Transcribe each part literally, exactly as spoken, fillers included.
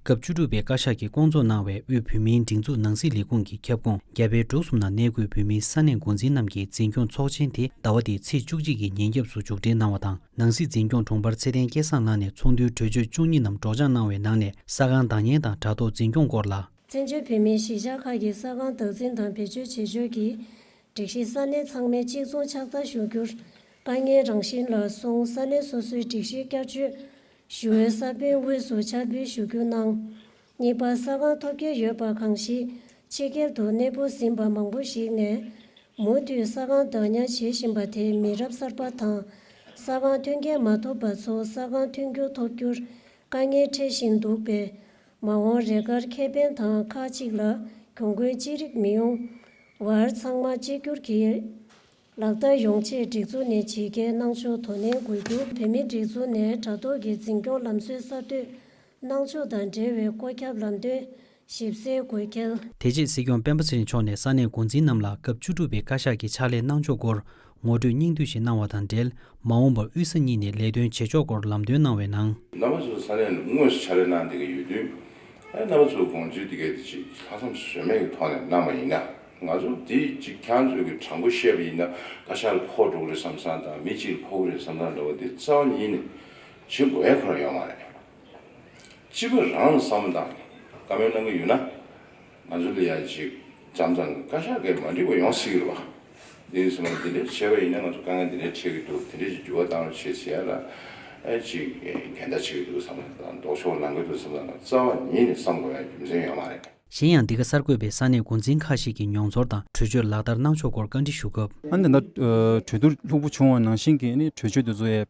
སྐབས་བཅུ་དྲུག་པའི་བཀའ་ཤག་གིས་བསྐོང་ཚོགས་གནང་བའི་དབུས་བོད་མིའི་སྒྲིག་འཛུགས་ནང་སྲིད་ལས་ཁུངས་ཀྱི་ཁྱབ་ཁོངས་རྒྱ་བལ་འབྲུག་གསུམ་ནང་གནས་འཁོད་བོད་མིའི་ས་གནས་འགོ་འཛིན་རྣམས་ཀྱི་འཛིན་སྐྱོང་ཚོགས་ཆེན་དེ་ཟླ་བ་འདིའི་ཚེས་བཅུ་གཅིག་གི་ཉིན་རྒྱབ་སུ་མཇུག་སྒྲིལ་གནང་བ་དང་། ནང་སྲིད་འཛིན་སྐྱོང་དྲུང་འཕར་ཚེ་བརྟན་སྐལ་བཟང་ལགས་ནས་ཚོགས་འདུའི་གྲོས་ཆོད་བཅུ་གཉིས་རྣམས་སྒྲོག་སྦྱང་གནང་བའི་ནང་ནས་ས་ཁང་བདག་གཉེར་དང་དྲ་ཐོག་འཛིན་སྐྱོང་སྐོར་ལ། བཙན་བྱོལ་བོད་མིའི་གཞིས་ཆགས་ཁག་གི་ས་ཁང་བདག་འཛིན་དང་བེད་སྤྱོད་བྱེད་ཕྱོགས་ཀྱི་སྒྲིག་གཞི་ས་གནས་ཚང་མའི་གཅིག་མཚུངས་ཕྱག་བསྟར་ཞུ་རྒྱུར་དཀའ་ངལ་རང་བཞིན་ལ་སོང་། ས་གནས་སོ་སོའི་སྒྲིག་གཞིར་བསྐྱར་བཅོས་ཞུ་བའི་ས་བོན་དབུས་སུ་ཕྱག་འབུལ་ཞུ་རྒྱུ་གནང་། གཉིས་པ། ས་ཁང་ཐོབ་འཁྱེར་ཡོད་པ་གང་ཞིག་ཕྱི་རྒྱལ་དུ་གནས་སྤོ་ཟིན་པ་མང་པོ་ཞིག་ནས་མུ་མཐུད་ས་ཁང་བདག་ཉར་བྱེད་བཞིན་པ་དེས་མི་རབས་གསར་པ་དང་ས་ཁང་མཐུན་རྐྱེན་མ་ཐོབ་པ་ཚོ་ས་ཁང་མཐུན་འགྱུར་ཐོབ་རྒྱུར་དཀའ་ངལ་འཕྲད་བཞིན་འདུག་པས། མ་འོངས་རེ་འགར་ཁེ་ཕན་དང་ཁག་ཅིག་ལ་གྱོང་གུན་ཅི་རིགས་མི་ཡོང་བར་ཚང་མ་གཅིག་གྱུར་གྱིས་ལག་བསྟར་ཡོང་ཆེད་སྒྲིག་འཛུགས་ནས་ཇི་སྐད་གནང་ཕྱོགས་དོ་ནན་དགོས་རྒྱུ། བོད་མིའི་སྒྲིག་འཛུགས་ནས་དྲ་ཐོག་གི་འཛིན་སྐྱོང་ལམ་སྲོལ་གསར་གཏོད་གནང་ཕྱོགས་དང་འབྲེལ་བའི་བཀོད་ཁྱབ་ལམ་སྟོན་ཞིབ་གསལ་དགོས་གལ། དེ་རྗེས་སྲིད་སྐྱོང་སྤེན་པ་ཚེ་རིང་མཆོག་ནས་ས་གནས་འགོ་འཛིན་རྣམས་ལ་སྐབས་བཅུ་དྲུག་པའི་བཀའ་ཤག་གི་ཕྱག་ལས་གནང་ཕྱོགས་སྐོར་ངོ་སྤྲོད་སྙིང་བསྡུས་ཤིག་གནང་བ་དང་འབྲེལ། མ་འོངས་པར་དབུས་ས་གཉིས་ནས་ལས་དོན་བྱེད་ཕྱོགས་སྐོར་ལམ་སྟོན་གནང་བའི་ནང་། རྣམ་པ་ཚོ་ས་གནས་དངོས་སུ་ཕྱག་ལས་གནང་བསྡད་ཀྱི་ཡོད་དུས། ཨ་རྣམ་པ་ཚོ་དགོངས་ཚུལ་དེ་གའི་དེ་ཅིག་ལྷག་བསམ་ཟོལ་མེད་ཀྱི་ཐོག་ནས་གནང་བ་ཡིན་ན། ང་ཚོ་དེ་ཅིག་ཁྱེད་ཚོས་ཀྱི་དྲང་པོ་བཤད་པ་ཡིན་ན་བཀའ་ཤག་ལ་ཕོག་འགྲོ་གི་རེད་བསམ་བསམ་དང་། མི་གཅིག་ལ་ཕོག་གི་རེད་བསམ་བསམ་འདྲ་བོ་དེ་རྩ་བ་ཉིད་ནས་བྱེད་དགོས་ཡ་ཁོ་རང་ཡོད་མ་རེད། སྤྱི་པ་རང་ལ་བསམ་བློ་བཏང་ནས་བཀའ་མོལ་གནང་གི་ཡོད་ན། ང་ཚོ་ལ་ཡ་ཅིག་འཇམ་ཐང་བཀའ་ཤག་གིས་མ་འགྲིག་པ་ཡོང་སྲིད་ཀྱི་རེད་བ། འདི་ཡིན་སོང་ན་འདི་འདྲ་བྱས་པ་ཡིན་ན་ང་ཚོ་དཀའ་ངལ་འདི་འདྲ་འཕྲད་ཀྱི་འདུག། དེ་འདྲ་ཞིག་འགྱུར་བ་བཏང་རོགས་བྱེད་ཟེར་ཡ་ལ། ཨེ་ཅིག་འགལ་ཟླ་བྱེད་ཀྱི་འདུག་བསམ་པ་དང་ལྡོག་ཕྱོགས་ལངས་ཀྱི་འདུག་བསམ་པ་དང་རྩ་བ་ཉིད་ནས་བསམ་དགོས་ཡ་རྒྱུ་མཚན་ཡོད་མ་རེད། གཞན་ཡང་འདི་ག་གསར་འགོད་པས་ས་གནས་འགོ་འཛིན་ཁག་ཞིག་གི་མྱོང་ཚོར་དང་གྲོས་ཆོད་ལག་བསྟར་གནང་ཕྱོགས་སྐོར་བཀའ་འདྲི་ཞུ་སྐབས། ཨ་ནི་ད་ལྟ་གྲོས་བསྡུར་ལྷུག་པོ་བྱུང་བ་ནང་བཞིན་གྱི་ཨ་ནི་གྲོས་ཆོད་དེ་ཚོ་ཡ་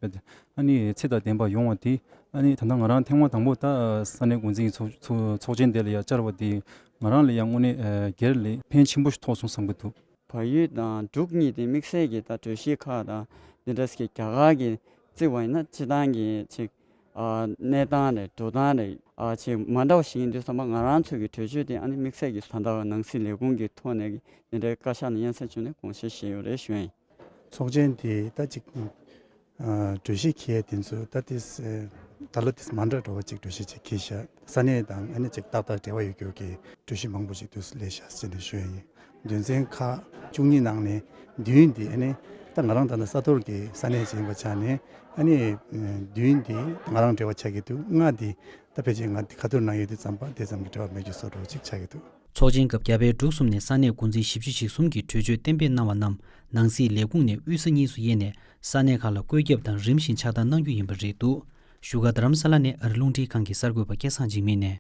ཨ་ནི་ཚད་དང་ལྡན་པ་ཡོང་བ་དེ། ཨ་ནི་ད་ལྟ་ང་རང་ཐེངས་མ་དང་པོ་ད་ས་གནས་འགོ་འཛིན་གྱི་ཚོགས་ཚོགས་ཚོགས་ཆེན་དེ་ལ་ཡ་བཅར་བ་དེ་ང་རང་ལ་ཡ་དངོས་གནས་སྒེར་ལ་ཕན་ཆེན་པོ་ཞིག་ཐོགས་སོང་བསམ་གྱི་འདུག། བལ་ཡུལ་དང་འབྲུག་གཉིས་དེ་དམིགས་བསལ་གྱི་ད་གྲོས་གཞི་ཁག་དང་འདི་འདྲ་ཞིག་རྒྱ་གར་གྱིས་བརྩི་བ་ཡིན་ན་སྤྱི་བཏང་གི་ཅིག་ཨ་གནས་སྟངས་རེད། འགྲོ་སྟངས་རེད། ཨ་ཅིག་མ་འདྲ་བ་ཞིག་ཡིན་དུས་ཙམ་པ་ང་རང་ཚོ་གི་གྲོས་ཆོད་དེ་ཨ་ནི་དམིགས་བསལ་གྱི་ད་ལྟ་ནང་སྲིད་ལས་ཁུངས་ཀྱི་ཐོག་ནས་འདི་འདྲའི་བཀའ་ཤག་ནས་སྙན་སེང་བྱུང་ནས་དགོངས་བཞེས་བཞེས་ཡོད་རེད་ཞུ་ཡ་ཡིན། ཚོགས་ཆེན་དེ་ད་ཅིག་ཨ་གྲོས་གཞི་འཁྱེར་ཡ་དེ་ཚོ་ད་ཏིས་ཨ་ད་ལོ་ཏིས་མ་འདྲ་འགྲོ་བ་ཅིག་གྲོས་གཞི་ཅིག་འཁྱེར་ཤག། ས་གནས་དང་ཨ་ནི་ཅིག་ཏག་ཏག་འབྲེལ་བ་ཡོད་རྒྱུ་གི་གྲོས་གཞི་མང་པོ་ཅིག་ཏུས་སླེབས་ཤག་ཟེར་ནས་ཞུ་ཡ་ཡིན། དོན་ཚན་ཁག་བཅུ་གཉིས་ནང་ནས་བདུན་འདི་ཨ་ནི་ད་ང་རང་ད་ལྟ་ས་ཐོར་གྱི་ས་གནས་ཅིག་ཡིན་པ་ཆ་ནས་ཨ་ནི་བདུན་འདི་ང་རང་འབྲེལ་བ་ཆགས་ཀྱི་འདུག། ལྔ་འདི་ད་ཕལ་ཆེར་ང་འདི་ཁ་ཐུར་ནང་ཡོད་དུས་ཙམ་པ་དེ་ཙམ་གྱི་འབྲེལ་བ་མེད་རྒྱུ་བཟོ་འདྲ་ཅིག་ཆགས་ཀྱི་འདུག། ཚོགས་ཆེན་སྐབས་རྒྱ་བལ་འབྲུག་གསུམ་ནས་ས་གནས་འགོ་འཛིན་བཞི་བཅུ་ཞེ་གསུམ་གྱི་གྲོས་ཆོད་གཏན་འབེབས་གནང་བ་རྣམས་ནང་སྲིད་ལས་ཁུངས་ནས་དབུས་ས་གཉིས་སུ་དབྱེ་ནས་ས་གནས་ཁག་ལ་བཀོད་ཁྱབ་དང་རིམ་བཞིན་ཕྱག་བསྟར་གནང་རྒྱུ་ཡིན་པ་རེད་འདུག། བཞུགས་སྒར་རྡ་རམ་ས་ལ་ནས་ཨ་རི་རླུང་འཕྲིན་ཁང་གི་གསར་འགོད་པ་སྐལ་བཟང་འཇིགས་མེད་ནས།